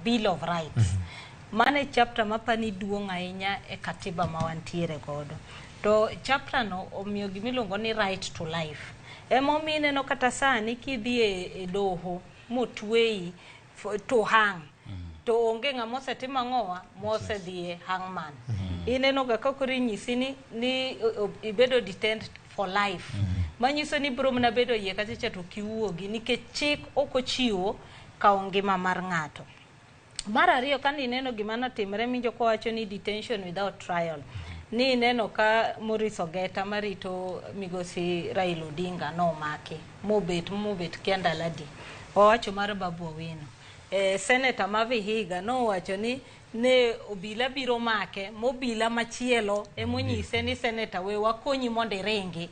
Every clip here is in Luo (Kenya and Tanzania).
Bill of Rights. Mano e chapter mapani duong' ahinya e katiba ma wantiere godo. To chapter no omiyo gimiluongo ni right to life. Emomiyo ineno kata sani kidhi e doho motweyi to hang to onge ng'ama osetimo ang'owa mosedhi e hangman. Ineno ga ka koro inyisi ni ibedo detained for life. Manyiso ni ibiro mana bedo iye kacha cha to ok iwuogi nikech chik ok ochiwo kawo ngima mar ng'ato. Mar ariyo, kane ineno gima notimre minjo kowacho ni detention without trial, ni ineno ka Maurice Ogeta marito migosi Raila Odinga nomaki mobet kia ndalo adi. Owacho mar Babu Owino. Senator ma Vihiga nowacho ni ne obila biro make, mobila machielo emonyise ni senator we wakonyi mondo iringi.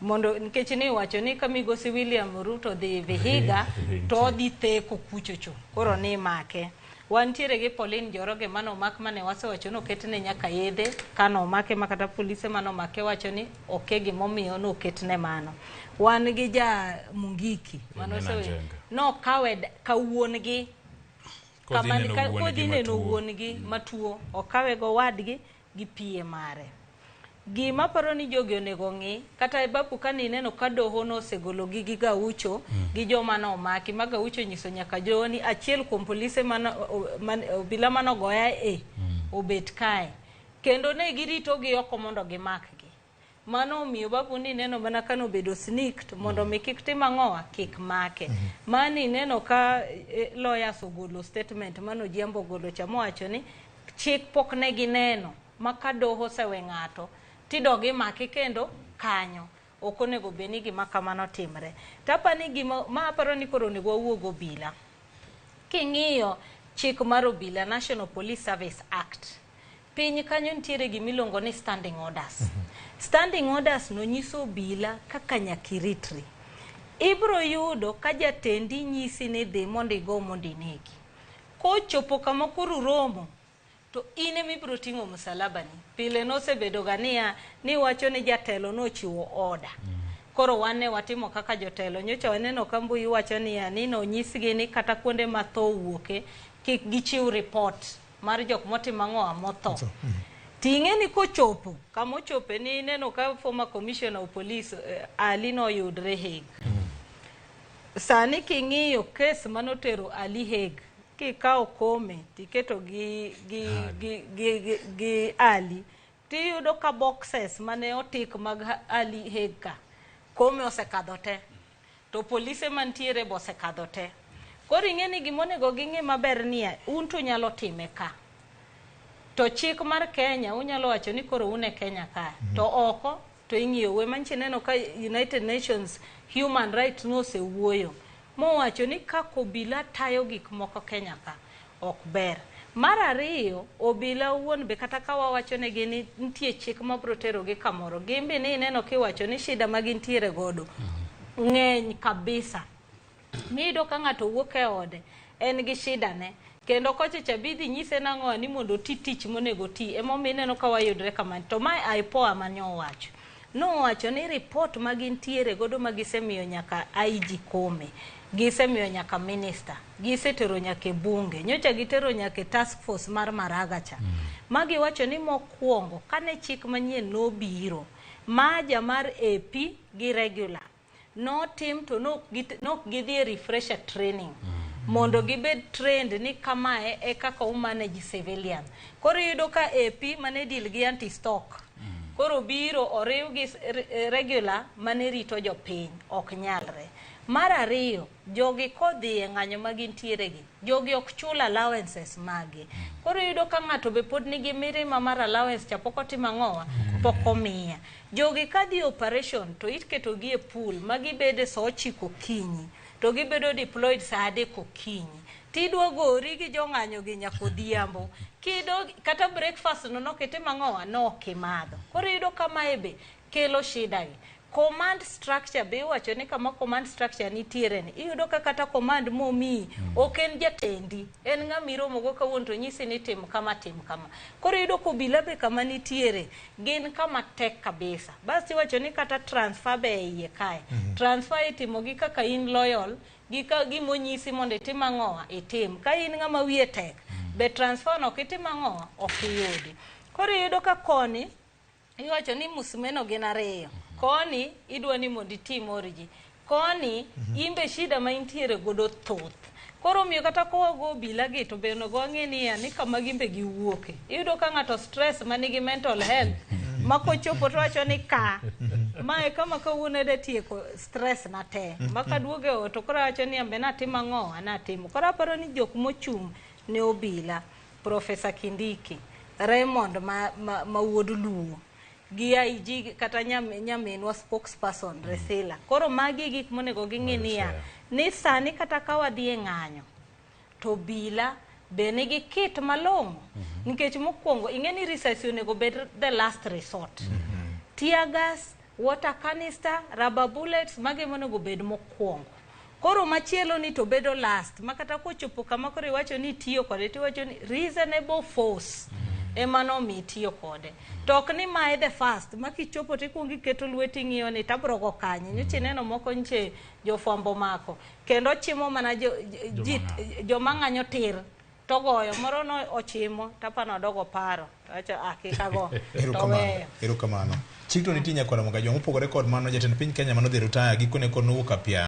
Mondo nikech ni wacho ni ka migosi William Ruto dhi Vihiga to odhi theko kuchocho koro ni make. Wantiere gi Pauline Njoroge manomak mane wasewacho ni oketne nyaka yedhe kanomake ma kata polise manomake wacho ni oke gimomiyo noketne mano. Wan gi ja Mungiki nokawe kawuon gi kodhi neno wuon gi matuo okawe gowadgi gi PA mare. Gima paro ni jogi onego ng'i kata e bapu kane ineno ka doho nosegolo gi gi Gaucho gi joma nomaki ma Gaucho nyiso nyaka joho ni achiel kuom polise mano obila manogoya e obet kae kendo ne girito gi oko mondo gimakgi. Mano omiyo babu ni neno mana ka nobedo sneaked mondo mi kik tim ang'owa kik make. Mani neno ka lawyers ogolo statement mano Ojiambo ogolo cha mowacho ni chik pok ne gineno ma ka doho osewe ng'ato tidog imake kendo kanyo. Ok onego bed ni gima kamano timre. To apani gima ma aparo ni koro onego wawuog obila. King'iyo chik mar obila National Police Service Act, piny kanyo nitiere gimiluongo ni standing orders. Standing orders no nyiso obila kaka nyaka iritri. Ibro yudo ka jatendi nyisi ni dhi mondo igo mondo inegi. Kochopo kama koro uromo, to in ema ibro ting'o msalaba ni. Pile nosebedo ga niya, ni wacho ni jatelo nochiwo order. Koro wan ne watimo kaka jotelo. Nyocha waneno ka mbui wacho niya, ni nonyisgi ni kata kuonde ma tho owuoke, kik gichiw report mar jok motimo ang'owa motho. Ting'e ni kochopo kama ochope ni ineno ka former commissioner of police Ali noyudre Hague. Sani king'iyo kes manotero Ali Hague, kikawo Kome tiketo gi Ali, tiyudo ka boxes mane otik mag Ali Hague ka, Kome osekadho te. To polise mantiere be osekadho te. Koro ing'e ni gimonego ging'i maber niya, un to unyalo time ka. To chik mar Kenya unyalo wacho ni koro un e Kenya ka. To oko to ing'iyo we manchi neno ka United Nations Human Rights nosewuoyo mowacho ni kaka obila tayo gik moko Kenya ka ok ber. Mar ariyo, obila owuon be kata ka wawacho negi ni nitie chik mabiro terogi kamoro, gin be ni ineno kiwacho ni shida ma gintiere godo ng'eny kabisa. Miyudo ka ng'ato wuok e ode, en gi shida ne. Kendo kocha cha bidhi nyise nang'o ni mondo oti tich monego oti. Emomiyo ineno ka wayudre kama. To mae IPOA mane owacho. Nowacho ni report ma gintiere godo ma gisemiyo nyaka IG Kome, gisemiyo nyaka minister, gisetero nyaka e bunge, nyocha gitero nyaka e task force mar Maraga cha. Ma giwacho ni mokwongo kane chik manyien nobiro, maja mar AP gi regular notim to nok gidhi e refresher training mondo gibed trained ni kamae e kaka u manage civilian. Koro iyudo ka AP mane deal gi anti-stock koro biro oriw gi regular mane rito jopiny ok nyalre. Mar ariyo, jogi kodhi e ng'anyo ma gintiere gi, jogi ok chul allowances magi. Koro iyudo ka ng'ato be pod nigi mirima mar allowance cha pok otimo ang'owa, pok omiya. Jogi kadhi operation to iketo gi e pool ma gibede sa 9 okinyi to gibedo deployed sa 3 okinyi. Tidwa gori gi jong'anyo gi nyaka odhiambo. Kido kata breakfast no nokitimo ang'owa nokimadho. Koro iyudo ka mae be kelo shida gi. Command structure be iwacho ni kama command structure nitiere ni iyudo ka kata command momiyi ok en jatendi, en ng'ama iromogo kawuono to nyisi ni tim kama tim kama. Koro iyudo ka obila be kama nitiere gin kama tek kabisa. Bas iwacho ni kata transfer be e iye kae. Transfer itimo gi kaka in loyal gi ka gima onyisi mondo itim ang'owa itim. Ka in ng'ama wiye tek be transfer no ok itim ang'owa ok iyudi. Koro iyudo ka koni iwacho ni musmeno gin ariyo. Koni idwa ni mondo itimor ji. Koni in be shida ma intiere godo thoth. Koro omiyo kata kowago obila gi to be onego wang'e niya ni kama gin be giwuoke. Iyudo ka ng'ato stress manigi mental health ma kochopo to wacho ni ka mae kama kawuono adwa tieko stress na te. Ma kaduogo e ot to koro awacho ni ambe natimo ang'o? Natimo. Koro aparo ni jok mochung' ne obila Professor Kindiki, Raymond ma, ma, ma wuod Luo, gi IG kata nyaminwa spokesperson Resila. Koro magi e gik monego ging'i niya, ni sani kata ka wadhi e ng'anyo, to obila be nigi kit malong'o. Nikech mokwongo, ing'e ni risasi onego bed the last resort. Tear gas, water canister, rubber bullets, magi monego bed mokwongo. Koro machielo ni to bedo last, ma kata kochopo kama koro iwacho ni itiyo kode, tiwacho ni reasonable force ema nomiyo itiyo kode. To ok ni mae the first, ma kichopo tikuongo iketo lweti ing'iyo ni tabro go kanye. Nyocha ineno moko nche jofwambo omako, kendo ochimo mana jo, ji, joma ng'anyo tir. Togoyo moro no ochimo tapano odogo paro to ah kik ago to weyo. Erokamano. Chik to nitie nyakwara Mogajwang'. Mopogore kod mano, jatend piny Kenya manodhi rutaya gikone kod nowuok apia.